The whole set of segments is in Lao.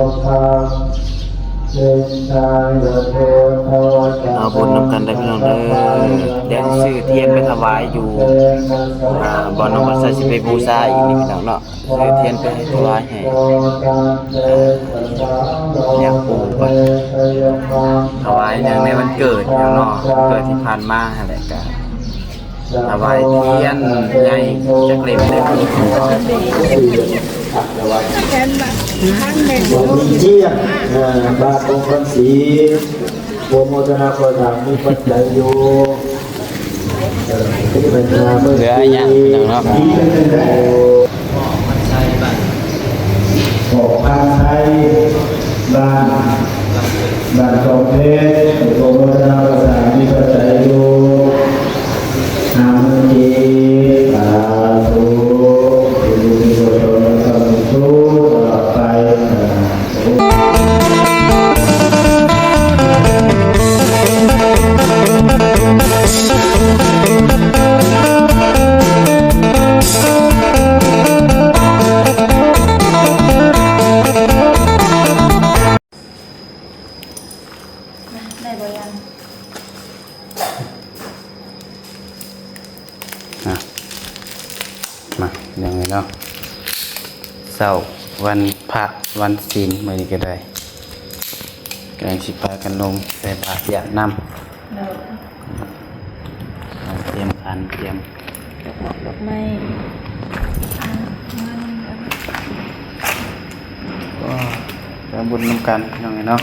ເອົາບຸນນຳກັນເດີພີ່ນ້ອງເດີ. ດຽວຊິຊື້ທຽນໄປຖວາຍຢູ່ ອ່າ ບ່ອນນ້ອງບັດໄຊຊິໄປບູຊາອີກນີ້ພີ່ນ້ອງເນາະ. ຊື້ທຽນໄປຖວາຍໃຫ້ ອ່າ ຍາປູ່ກ່ອນ ຖວາຍເນື່ອງໃນວັນເກີດເນາະ ເກີດທີ່ຜ່ານມາຫັ້ນແຫຼະ ກະຖວາຍທຽນໃຫຍ່ຈັກເຫຼັ້ມໜຶ່ງ. ເອີ ບ້ານດົງຄຳສີ ໂອໂມທະນາຂໍທານມີປັດໄຈຢູ່ ເຫຼືອຫຍັງພີ່ນ້ອງເນາະ. ອອກພັນໄຊ ບ້ານ ບ້ານສອງເພດ ໂອໂມທະນາຂໍທານມີປັດໄຈຢູ່ ຫ້າໝື່ນກີບ ສາທຸ ຢູ່ດີມີສຸກ ຕະຫຼອດໄປ. ໄດ້ບໍ່ຍັງ? ອ່ະ ມາ ຍັງໄງເນາະ ເຊົ້າວັນພະວັນສິນ ມື້ນີ້ກໍໄດ້ ກຳລັງຊິພາກັນລົງໃສ່ບາດຢາດນ້ຳ. ໂດຍ ເອີ ຕຽມຂັນ ຕຽມດອກໝາກດອກໄມ້ ອ່າ ເງິນ ກໍໄປບຸນນຳກັນພີ່ນ້ອງເອີຍເນາະ.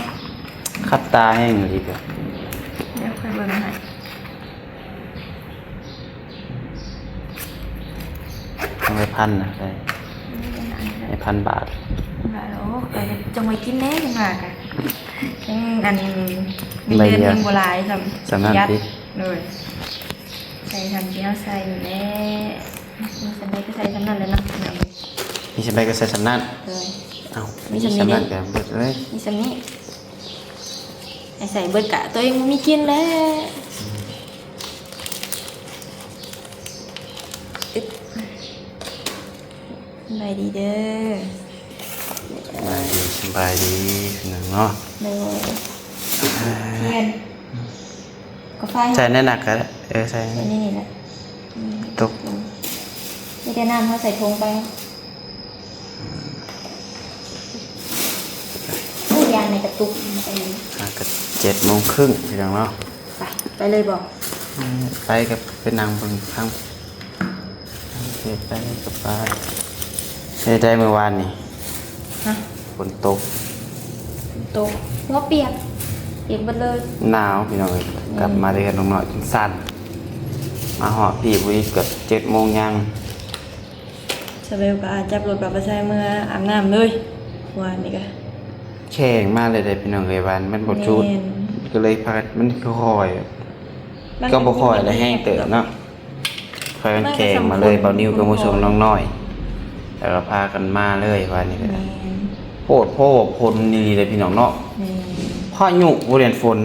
ຄັບຕາແຮງອີ່ຫຼີເດີ ດຽວຂ້ອຍເບິ່ງໃຫ້. ເອົາໄວ້ພັນນະ ໄດ້ ໄດ້ພັນບາດ. ໂອ້ ຈົງໄວ້ກິນແດ່ ຈັ່ງວ່າກະ ຍັງອັນ ເງິນເດືອນຍັງບໍ່ຫຼາຍ ສ່ຳນັ້ນຕິ. ໂດຍ ໃສ່ສ່ຳທີ່ເຮົາໃສ່ນີ້ແຫຼະ ມີສ່ຳໃດກໍໃສ່ສ່ຳນັ້ນແຫຼະເນາະ. ໂດຍ ມີສ່ຳໃດກໍໃສ່ສ່ຳນັ້ນ. ໂດຍ ເອົ້າ ມີສ່ຳນີ້ເດ້ ມີສ່ຳນັ້ນກໍເບິດເລີຍ ມີສ່ຳນີ້. ໃຫ້ໃສ່ເບິດກະຕົວເອງບໍ່ມີກິນແລ້ວ. ອຶບ ສະບາຍດີເດີ. ສະບາຍດີ ສະບາຍດີພີ່ນ້ອງເນາະ. ໂດຍ ທຽນ ກາໄຟ ໃສ່ໃນນັ້ນກະໄດ້ ເອີ ໃສ່ໃນນີ້ແຫຼະ. ຕົກ ມີແຕ່ນ້ຳ ເຮົາໃສ່ຖົງໄປ. ໂອ້ຍ ຢາໃນກະຕຸກ ອ່າ ກະເຈັດໂມງເຄິ່ງພີ່ນ້ອງເນາະ. ໄປ ໄປເລີຍບໍ່? ອືມ ໄປກະໄປນັ່ງເບິ່ງທາງ ເຮັດໄປກະໄປ. ເຮັດໄດ້ມື້ວານນີ້? ຮະ? ຝົນຕົກ ຝົນຕົກ ຫົວປຽກ ປຽກເບິດເລີຍ. ໜາວພີ່ນ້ອງເອີຍ ອືມ ກັບມາແຕ່ເຮືອນນ້ອງນ້ອຍຈັ່ງສັ່ນ ມາຮອດພີ້ພຸ້ນເກືອບເຈັດໂມງຍັງ. ສະເບວກໍອາດຈັບລົດບາດໄຊເມືອອາບນ້ຳເລີຍ ວານນີ້ກະແຂງມາເລີຍເດ້ພີ່ນ້ອງເອີຍ ວານມັນບໍ່ຊຸດ ແມ່ນ ກໍເລີຍພາກັນ ມັນຄ່ອຍ ມັນກໍບໍ່ຄ່ອຍ ແລ້ວແຮງເຕີບເນາະ ພາກັນແຂງມາເລີຍ. ບ່າວນິວກໍມາສົ່ງນ້ອງນ້ອຍ ແລ້ວກໍພາກັນມາເລີຍ ວານນີ້ກະ ແມ່ນ ໂພດໂພ ຝົນນີ້ເດ້ພີ່ນ້ອງເນາະ. ແມ່ນ ພາຍຸບໍ່ແມ່ນຝົນ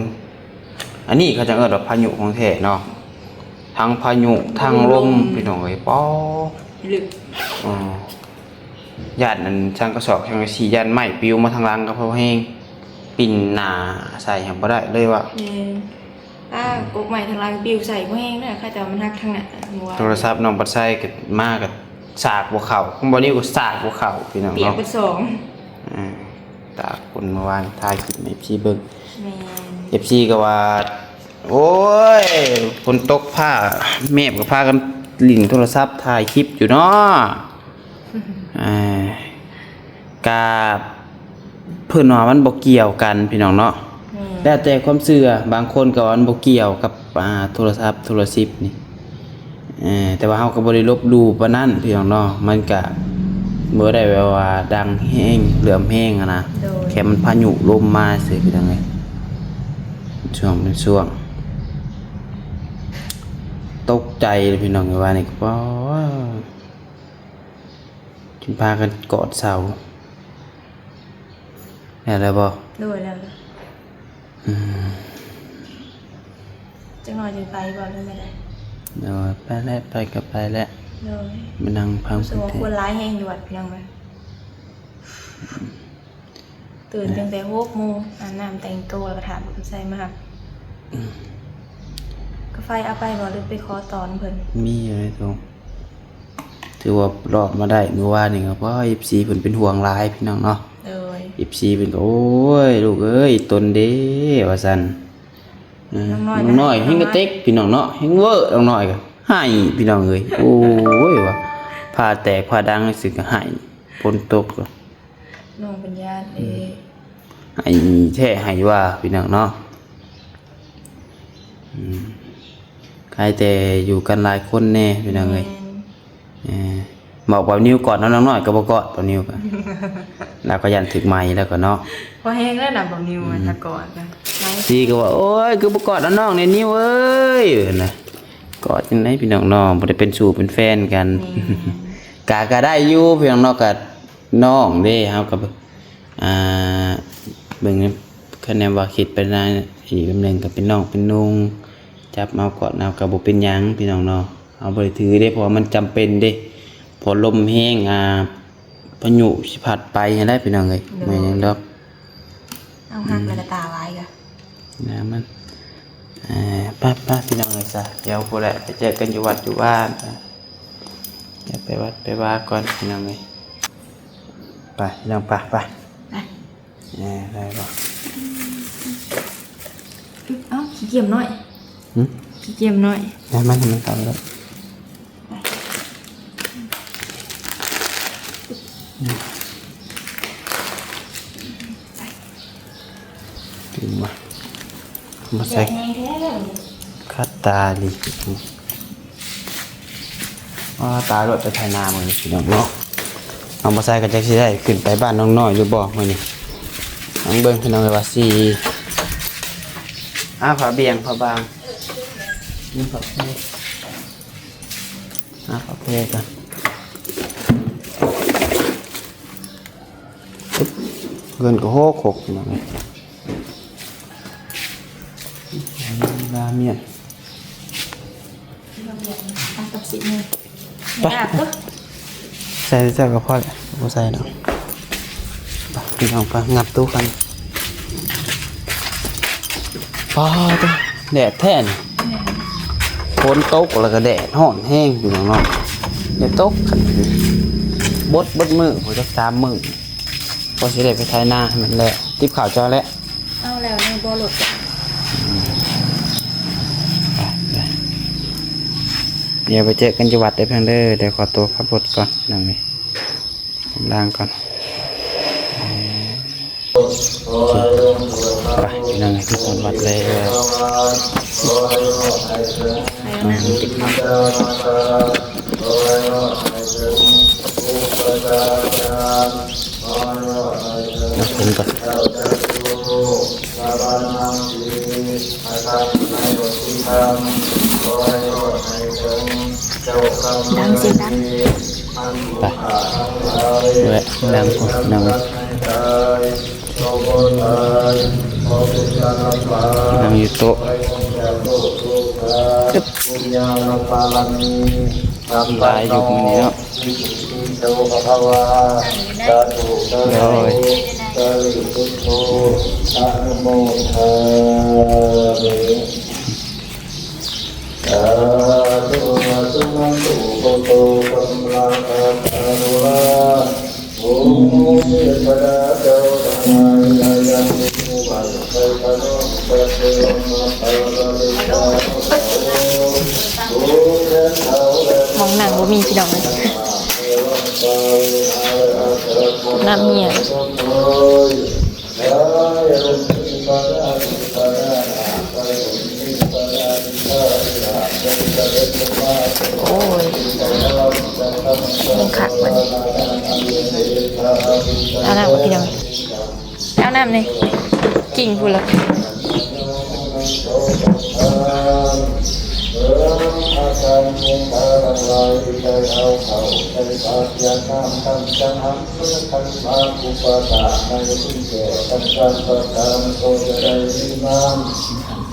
ອັນນີ້ເຂົາເຈົ້າເອີ້ນວ່າພາຍຸຂອງແທ້ເນາະ ທັງພາຍຸທັງລົມ ລົມ ພີ່ນ້ອງເອີຍ ປອດ ລຶກ ອໍ ຢ້ານອັນສັງກະສອກສັງກະສີ ຢ້ານໄມ້ປິວມາທາງຫຼັງກໍພໍແຮງ ປິ່ນໜ້າໃສ່ຫຍັງບໍ່ໄດ້ເລີຍວ່າ. ແມ່ນ ອ້າ ກົກໄມ້ທາງຫຼັງປິວໃສ່ບໍ່ແຮງນະ ຄະແຕ່ວ່າມັນຫັກທາງໜ້າ. ໂທລະສັບນ້ອງບັດໄຊກໍມາກໍສາກບໍ່ເຂົ້າ ຂອງບ່າວນິວກໍສາກບໍ່ເຂົ້າ ພີ່ນ້ອງເນາະ ປຽກເບິດສອງ. ອ່າ ຕາກຝົນເມື່ອວານ ຖ່າຍຄລິບໃຫ້ເອັຟຊີເບິ່ງ. ແມ່ນ ເອັຟຊີກໍວ່າ ໂອ້ຍ ຝົນຕົກຟ້າແມບ ກໍພາກັນຫຼິ້ນໂທລະສັບຖ່າຍຄລິບຢູ່ເນາະ. ເອີ ກະເພິ່ນວ່າມັນບໍ່ກ່ຽວກັນພີ່ນ້ອງເນາະ. ແມ່ນ ແລ້ວແຕ່ຄວາມເຊື່ອ ບາງຄົນກໍວ່າມັນບໍ່ກ່ຽວກັບ ອ່າ ໂທລະສັບ ໂທລະສິບນີ້. ເອີ ແຕ່ວ່າເຮົາກໍບໍ່ໄດ້ລົບຫຼູ່ປານນັ້ນພີ່ນ້ອງເນາະ ມັນກະບໍ່ໄດ້ແບບວ່າດັງແຮງ ເຫຼື້ອມແຮງຫັ້ນນະ. ໂດຍ ແຄ່ມັນພາຍຸລົມມາຊື່ພີ່ນ້ອງເອີຍ ຊ່ວງເປັນຊ່ວງ. ຕົກໃຈເລີຍພີ່ນ້ອງເອີຍ ວ່ານີ້ກໍ ປອດ ຈົນພາກັນກອດເສົາ. ແລ້ວແລ້ວບໍ່? ໂດຍ ແລ້ວແລ້ວ. ອືມ ຈັກໜ້ອຍຈຶ່ງໄປບໍ່ ຫຼືແນວໃດ? ໂດຍ ໄປແລ້ວ ໄປກໍໄປແລ້ວ. ໂດຍ ມານັ່ງຟັງ ຮູ້ສຶກວ່າຄົນຫຼາຍແຮງຢູ່ວັດພີ່ນ້ອງເອີຍ. ຕື່ນຕັ້ງແຕ່ຫົກໂມງ ອາບນ້ຳແຕ່ງໂຕ ແລ້ວກໍຖ້າໃສ່ມາຮັບ. ອືມ ກາໄຟເອົາໄປບໍ່ ຫຼືໄປຂໍຕໍ່ນຳເພິ່ນ? ມີຢູ່ໃນຖົງ. ຖືວ່າລອດມາໄດ້ມື້ວານນີ້ກໍ ເອັຟຊີເພິ່ນເປັນຫ່ວງຫຼາຍພີ່ນ້ອງເນາະ. ໂດຍ ເອັຟຊີເພິ່ນກໍ ໂອ້ຍ ລູກເອີຍ ຕົນເດ້ ວ່າຊັ້ນ. ເອີ ນ້ອງນ້ອຍ ນ້ອງນ້ອຍແຮງກະເຕັກພີ່ນ້ອງເນາະ ແຮງເວີ ນ້ອງນ້ອຍກໍໄຫ້ພີ່ນ້ອງເອີຍ. ໂອ້ຍ ວ່າຟ້າແຕກຟ້າດັງຊື່ກໍໄຫ້ ຝົນຕົກກໍ ນ້ອງເປັນຍາດເດ້ ອືມ ໄຫ້ແທ້ໄຫ້ວ່າພີ່ນ້ອງເນາະ. ອືມ ໃຄແຕ່ຢູ່ກັນຫຼາຍຄົນແດ່ພີ່ນ້ອງເອີຍ. ແມ່ນ ເອີ ບອກບ່າວນິວກອດເອົານ້ອງນ້ອຍກໍບໍ່ກອດ ບ່າວນິວກໍ ລາວກໍຢ້ານຖືກໄໝແລ້ວກໍເນາະ. ພໍແຮງແລ້ວນະບ່າວນິວ ອືມ ຖ້າກອດນະ ຊີກໍວ່າ ໂອ້ຍ ຄືບໍ່ກອດເອົານ້ອງແດ່ນິວເອີຍ ນະ. ກອດຈັ່ງໃດພີ່ນ້ອງເນາະ ບໍ່ໄດ້ເປັນຊູ້ເປັນແຟນກັນ. ແມ່ນ ກະ ກະໄດ້ຢູ່ພີ່ນ້ອງເນາະ ກະນ້ອງເດ້ ເຮົາກໍ ອ່າ ເບິ່ງ ຄັນແນວວ່າຄິດໄປໃນອີກແບບໜຶ່ງກໍເປັນນ້ອງເປັນນຸ່ງ ຈັບເອົາກອດເອົາກໍບໍ່ເປັນຫຍັງພີ່ນ້ອງເນາະ. ເຮົາບໍ່ໄດ້ຖືເດ້ ເພາະວ່າມັນຈຳເປັນເດ້ ເພາະລົມແຮງ ອ່າ ພາຍຸຊິພັດໄປຫັ້ນແຫຼະພີ່ນ້ອງເອີຍ. ໂດຍ ແມ່ນຫຍັງດອກ ເອົາ ອືມ ຫັກແລ້ວກໍຕາວາຍກະ ນ້ຳມັນ ເອີ ໄປໆ ພີ່ນ້ອງເອີຍ ຊະ ດຽວພຸ້ນແຫຼະ ໄປເຈີກັນຢູ່ວັດຢູ່ວາ ໄປ ໄປວັດໄປວາກ່ອນພີ່ນ້ອງເອີຍ. ໄປພີ່ນ້ອງ ໄປ ໄປ ໄປ. ເອີ ໄດ້ບໍ່? ເອົ້າ ຂີ້ກຽມນ້ອຍ. ຫຶ? ຂີ້ກຽມນ້ອຍ ໄດ້ມັນ ໃຫ້ມັນເຂົ້າໄປໂລດ. ຕື່ມມາ ມາໃສ່ ແດດແຮງແທ້ ຄັດຕາດີ. ອ້າ ຕາຍໂລດ ໄປໄຖນາມື້ນີ້ພີ່ນ້ອງເນາະ. ນ້ອງບໍ່ໃສ່ກໍຈັກຊິໄດ້ຂຶ້ນໄປບ້ານນ້ອງນ້ອຍຫຼືບໍ່ມື້ນີ້ ລອງເບິ່ງພີ່ນ້ອງເອີຍວ່າຊິ ຫາຜ້າບ່ຽງຜ້າບາງ ມີຜ້າແພ ຫາຜ້າແພກັນ. ເງິນກໍຫົກຫົກພີ່ນ້ອງເອີຍ ລາມຽນ ລາມຽນ ອ່ະ ກັບສິບໂມງ ໄປ ຍາກເດີ ໃສ່ເຈົ້າກໍພໍແລ້ວ ບໍ່ໃສ່ດອກ. ໄປ ພີ່ນ້ອງ ໄປ ຫຍັບຕູ້ກັນ. ປ້າດ ແດດແທ້ນີ້ ແມ່ນ ຝົນຕົກແລ້ວກໍແດດຮ້ອນແຮງພີ່ນ້ອງເນາະ. ແດດຕົກຄັກ ບົດເບິດມື້ພຸ້ນຈັກສາມມື້ ພໍຊິໄດ້ໄປໄຖນາໃຫ້ມັນແລ້ວ. ຕິບເຂົ້າເຈົ້າແລ້ວ ເອົາແລ້ວໃນບໍ່ລົດ. ໄປ ໄປ ດຽວໄປເຈີກັນຢູ່ວັດເດີພີ່ນ້ອງເດີ. ດຽວຂໍຕົວຂັບລົດກ່ອນພີ່ນ້ອງເອີຍ ລ້າງກ່ອນ. ໂອເຄ ໄປ ພີ່ນ້ອງເອີຍ ຮອດວັດແລ້ວ. ໄປເອົານ້ຳເກັບເຂົ້າ ເອົາຜົນກ່ອນ. ດັງ ສຽງດັງ ໄປ ນັ່ງ ນັ່ງ ນັ່ງຢູ່ໂຕະ ອຶບ ຫຼາຍຢູ່ມື້ນີ້ເນາະ. ໂດຍ ສາທຸ ສາທຸ ນະໂມ ພຸດໂທ ສຳມາສຳພຸດໂທ ມອງນັ່ງບໍ່ມີພີ່ນ້ອງເອີຍ ນ້ຳເຫຍ. ໂອ້ຍ ຍັງຄັກເບິດ ເອົານ້ຳກ່ອນພີ່ນ້ອງ ເອົານ້ຳນີ້ ກິ່ງພຸ້ນລະ. ຄັນມາອຸປະຖາກໃນຄຸນແກ່ທັງສາມປະການ ກໍຈະໄດ້ມີມາ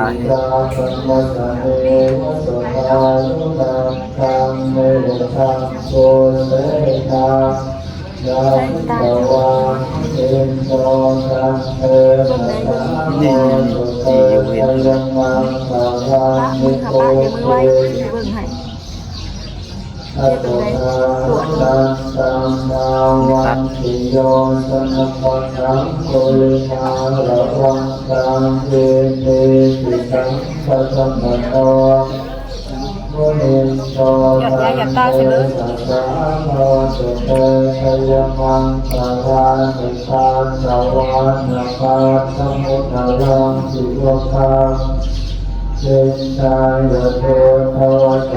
າເຮັດ. ນີ້ໆໆ ທີ່ຢູ່ເຫັນຢູ່ ປະມືຫາປະ ເດີ ມືໄວ ຊິເບິ່ງໃຫ້. ເຮັດຈັ່ງໃດ? ກວດ ຢາກຢາ ຢາກຕາຊິເບິ່ງ.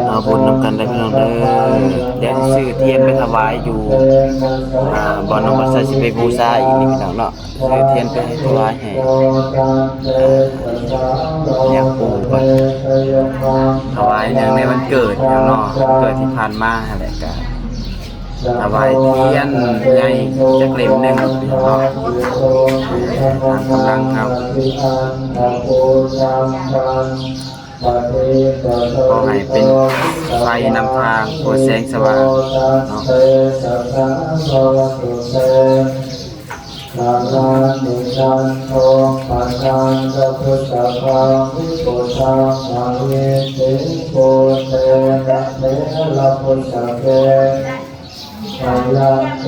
ເອົາບຸນນຳກັນເດີພີ່ນ້ອງເດີ. ດຽວຊິຊື້ທຽນໄປຖວາຍຢູ່ ອ່າ ບ່ອນນ້ອງບັດໄຊຊິໄປບູຊາອີກນີ້ພີ່ນ້ອງເນາະ. ຊື້ທຽນໄປຖວາຍໃຫ້ ອ່າ ຍາປູກ່ອນ ຖວາຍເນື່ອງໃນວັນເກີດເນາະ ວັນເກີດທີ່ຜ່ານມາຫັ້ນແຫຼະ. ກະຖວາຍທຽນໃຫຍ່ຈັກເຫຼັ້ມໜຶ່ງເນາະ ກຳລັງເຮົາ. ຂໍໃຫ້ເປັນໄຟນຳທາງ ໂປດແສງສະຫວ່າງເນາະ. ສາລານິຕັງ ໂຕ ປະທານ ພະພຸດທະພາ ວິປຸດທະ ມະຫິ ຕິ ປຸດເຕ ນະ ເຖລະ ພຸດທະເກ ມະຍັນໂຕ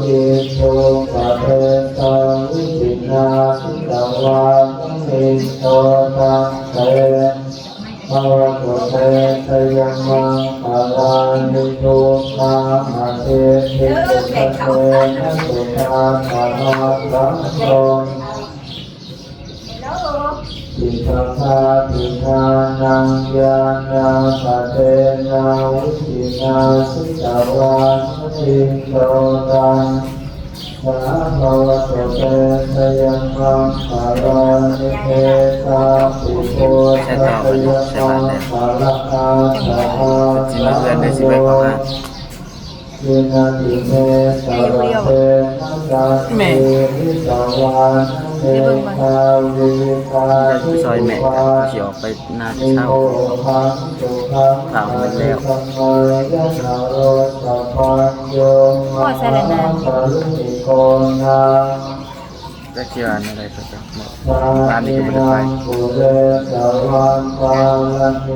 ອິດຖຸ ປະເດ ສາ ວິຈິນນາ ສິຕະວາ ມຸນິນ ໂຕ ຕັນ ເຕ ພະວະຕຸ ເຕ ຊະຍະ ມັງຄະລານິ ທຸກຂາ ອາທິ ທິ ສຸຂະເຕ ນະ ສຸຂະຕະ ຮັກສາ ໂຕ ທິຕະ ທາ ທິທານັງ ຍານາ ປະເຕນາ ວິຈິນນາ ສິຕະວາ ມຸນິນ ໂຕ ຕັນ ສາ ພະວະຕຸ ເຕ ຊະຍະ ມັງຄະລານິ ເທ ສາ ປິ ພຸດທະ ຊະຍະ ມັງຄະລາ ອາດສະ ສະ ທາ ສາ ໂຍ ວິນະຕິເມ ສະ ຣະ ເຕ ນະ ສັນ ແມ່ ຕິ ວິຕະວາ ເມ ທາ ວິ ທາ ໄດ້ໄປຊ່ອຍແມ່ ກະຊິອອກໄປນາແຕ່ເຊົ້າ ເຂົ້າມັນແລ້ວ ພໍໃສ່ແລ້ວນະ ຈັກຊິວ່າແນວໃດກໍຈັກເນາະ ບ້ານນີ້ກໍບໍ່ໄດ້ໄປ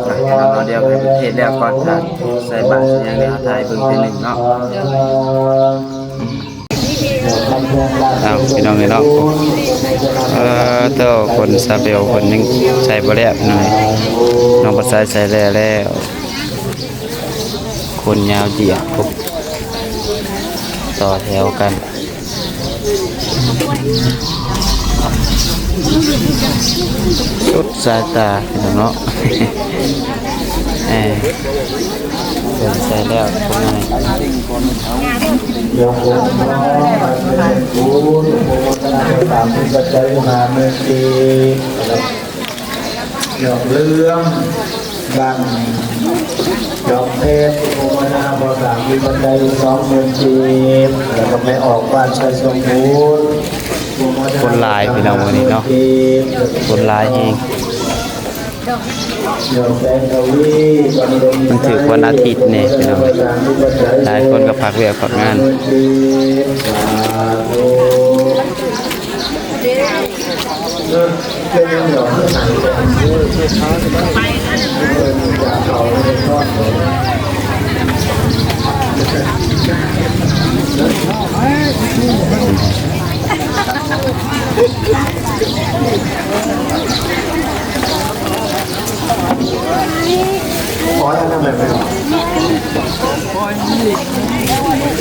ໄປເນາະ ດຽວໃຫ້ເພິ່ນເຮັດແລ້ວກ່ອນ ຖ້າໃສ່ບາດໃສ່ຫຍັງແລ້ວ ເຮົາຖ່າຍເບິ່ງເທື່ອໜຶ່ງເນາະ. ເອົາ ພີ່ນ້ອງເອີຍເນາະ ເອີ ໂທ້ ຄົນຊາເບວເພິ່ນຍັງໃສ່ບໍ່ແລ້ວ ພີ່ນ້ອງເອີຍ ນ້ອງບັດຊາຍໃສ່ແລ້ວແລ້ວ ຄົນຍາວຢຽດ ທຸກ ຕໍ່ແຖວກັນ ສຸດສາຍຕາ ພີ່ນ້ອງເນາະ ເອີ ເພິ່ນໃສ່ແລ້ວ ພວກນີ້ ດອກເຫຼືອງ ບ້ານດອກເພັດ ໂມທະນາ ພໍ່ສ້າງ ມີປັດໄຈສອງໝື່ນກີບ ແລ້ວກໍແມ່ອອກ ບ້ານໄຊສົມບູນ ຄົນຫຼາຍ ພີ່ນ້ອງ ມື້ນີ້ເນາະ ຄົນຫຼາຍແຮງ ດອກແສງທະວີ ມັນຖືກວັນອາທິດແດ່ ພີ່ນ້ອງ ຫຼາຍຄົນກໍພັກວຽກພັກງານ.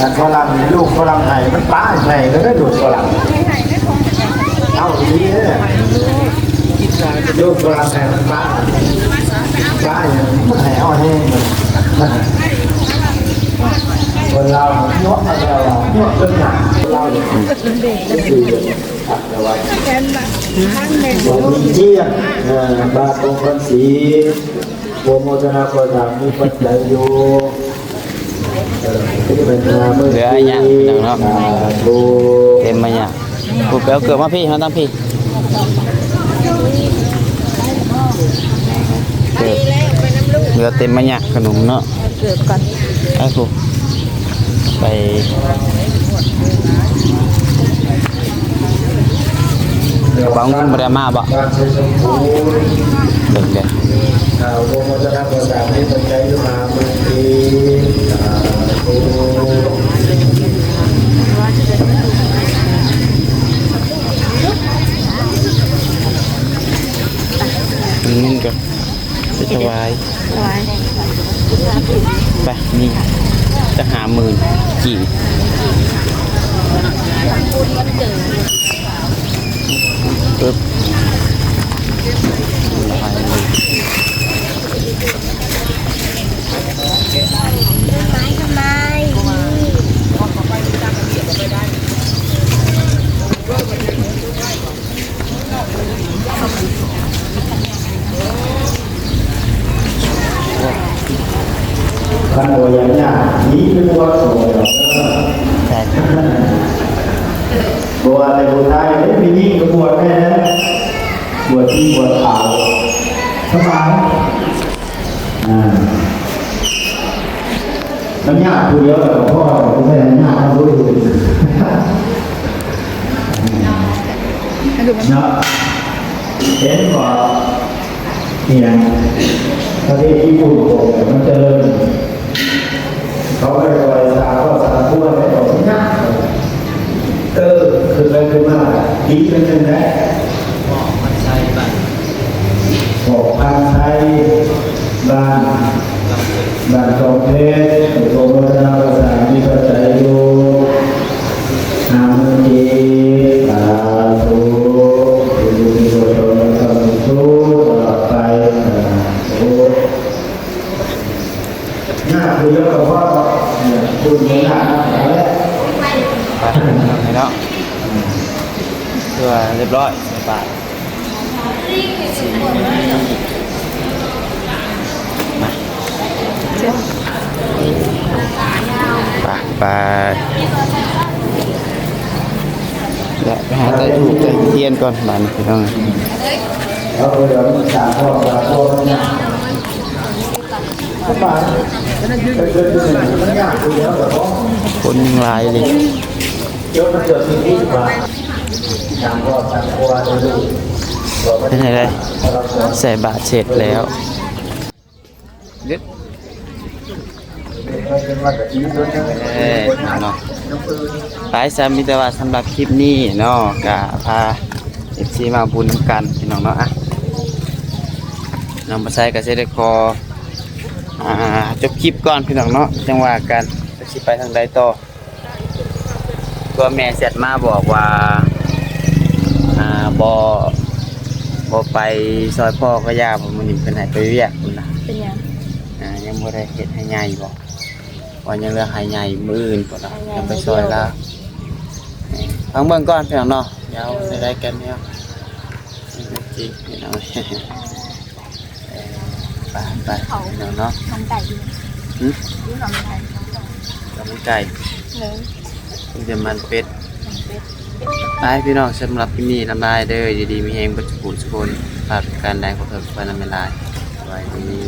ອັນຝຣັ່ງ ລູກຝຣັ່ງໄຫ້ ມັນປ້າໃຫ້ເລີຍ ລູກຝຣັ່ງ ເອົາອີ່ຫຼີເດ້ ລູກຝຣັ່ງໄຫ້ ມັນປ້າ ປ້າຫຍັງ ມັນໃຫ້ເອົາແຮງ ຄົນລາວ ຍົວະ ລາວ ຍົວະ ຈົນໜ້າ ລາວ ບໍ່ມີຈຽງ ເອີ ບາດ ອົງພັນສີ ໂປຣໂມທະນາ ກໍຕາມ ມີປັດໄຈຢູ່ ເອີ ເປັນບັນຫາມື້ ເຫຼືອອັນຫຍັງ ພີ່ນ້ອງເນາະ ສາທຸ ເຕັມມາຫຍັງ ຜູ້ ໄປເອົາເກືອບມາພີ້ ມາຕັ້ງພີ້ ເກີບ ເຫຼືອເຕັມມາຫຍັງ ຂະໜົມເນາະ ເກີບກ່ອນ ໄປ ກະເປົາເງິນບໍ່ໄດ້ເອົາມາບໍ? ເບິ່ງເດີ້ ເງິນກະ ໄປຖວາຍ ຖວາຍ ໄປ ມີຈັກຫ້າໝື່ນກີບ ປຶບ ຄັນບໍ່ຢາກຍາກ ໜີໄປກ່ອນ ບໍ່ຢາກ ໃຊ່ ບໍ່ວ່າແຕ່ຜູ້ຊາຍເດ້ ຜູ້ຍິງກໍບວດໄດ້ແລ້ວ ບວດຊີບວດຂາວ ສະບາຍ ອ່າ ມັນຍາກຜູ້ດຽວແລ້ວກໍພໍ ບໍ່ແມ່ນຍາກນຳຜູ້ອື່ນເນາະ ເຫັນບໍ່? ອີ່ຫຍັງ ປະເທດຍີ່ປຸ່ນ ມັນຈະເລີນ ເຂົາໄປໄຫວ້ສາຄອບສາຄົວ ໄດ້ອອກຍາກ ເອີ ຂຶ້ນໄປຂຶ້ນມາ ດີເປັນຈັ່ງໃດ ອອກພັນໄຊ ບ້ານ ອອກພັນໄຊ ບ້ານ ບ້ານສອງເພດ ໂປຣໂມທະນາ ພາສາມີພາສາຢູ່ ຫ້າໝື່ນກີບ ສາທຸ ຢູ່ດີມີສຸກ ມີຄວາມສຸກຕະຫຼອດໄປ ສາທຸ. ຍາກຄືເລື່ອງກະເພາະເນາະ ເນຍ ຄຸນບໍ່ຍາກນຳກັນແຫຼະ ໄປເນາະ ເພື່ອຮຽບຮ້ອຍ ສະບາຍ ມາ ໄປ ໄປ ແລະ ໄປຫາໄຕ້ທູບໄຕ້ທຽນກ່ອນ ບາດນີ້ພີ່ນ້ອງ ເອົາເດີນສາມຮອບ ສາມຮອບ ຄົນຍັງຫຼາຍເລີຍ ເປັນຈັ່ງໃດ ໃສ່ບາດເສັດແລ້ວ ເອີ ເນາະ ໄປ ຊະ ມີແຕ່ວ່າສຳລັບຄລິບນີ້ເນາະ ກະພາ ເອັຟຊີ ມາບຸນນຳກັນ ພີ່ນ້ອງເນາະ ອະ ນ້ອງບໍ່ໃສກະຊິໄດ້ຂໍ ອ່າ ຈົບຄລິບກ່ອນ ພີ່ນ້ອງເນາະ ຈັ່ງວ່າກັນ ຊິໄປທາງໃດຕໍ່ ຕົວແມ່ແຊັດມາບອກວ່າ ອ່າ ບໍ່ ບໍ່ໄປຊ່ອຍພໍ່ກໍຢ່າ ເພາະມື້ນີ້ເພິ່ນໃຫ້ໄປວຽກພຸ້ນນະ ເປັນຫຍັງ ອ່າ ຍັງບໍ່ໄດ້ເຮັດໃຫ້ໃຫຍ່ບໍ ວ່າຍັງເຫຼືອໃຫ້ໃຫຍ່ມື້ອື່ນພຸ້ນນະ ໃຫ້ໃຫຍ່ ຍັງໄປຊ່ອຍລາວ ເອີ ຟັງເບິ່ງກ່ອນ ພີ່ນ້ອງເນາະ ດຽວ ເອີ ໄດ້ກັນແລ້ວ ຈິງ ພີ່ນ້ອງ ເອີ ໄປ ໄປ ເຂົາ ພີ່ນ້ອງເນາະ ມັນໄກ່ຢູ່ ຫຶ ຢູ່ເຂົາມັນໄກ່ ເຂົ້າມັນໄກ່ ເອີ ມີແຕ່ມັນເປັດ ມັນເປັດ ໄປ ພີ່ນ້ອງ ສຳລັບຄລິບນີ້ລຳລາເດີ ຢູ່ດີມີແຮງເບິດສູ່ຜູ້ສູ່ຄົນ ພາດປະການໃດຂໍໂທດຂໍອະໄພນຳຫຼາຍໆ ສະບາຍດີ.